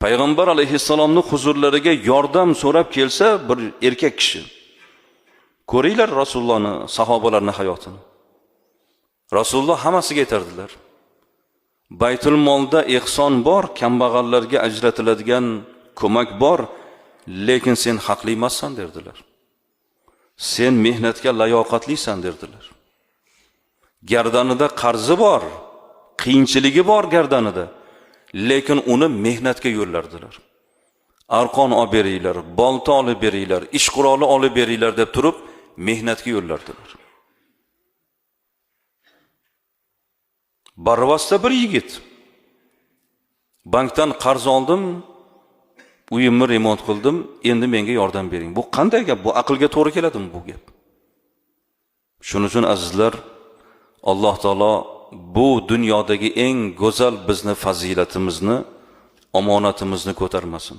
Payg'ambar alayhissalomni huzurlariga yordam so'rab kelsa bir erkak kishi. Ko'ringlar Rasulullohni, sahobalarni hayotini. Rasululloh hammasiga aytardilar. Baytul molda ehson bor, kambag'allarga ajratiladigan ko'mak bor, lekin sen haqli emassan derdilar. Sen mehnatga layoqatlisan derdilar. Gardanida qarzi bor, qiyinchiligi bor gardanida, lekin uni mehnatga yo'llardilar. Arqon olib beringlar, bolta olib beringlar, ish quroli olib beringlar deb turib mehnatga yo'llardilar. Barvosda bir yigit bankdan qarz oldim, uyimni remont qildim, endi menga yordam bering. Bu qanday gap? Bu aqlga to'g'ri keladimi bu gap? Shuning uchun azizlar, Alloh taolo bu dunyodagi eng go'zal bizni fazilatimizni, omonatimizni ko'tarmasin.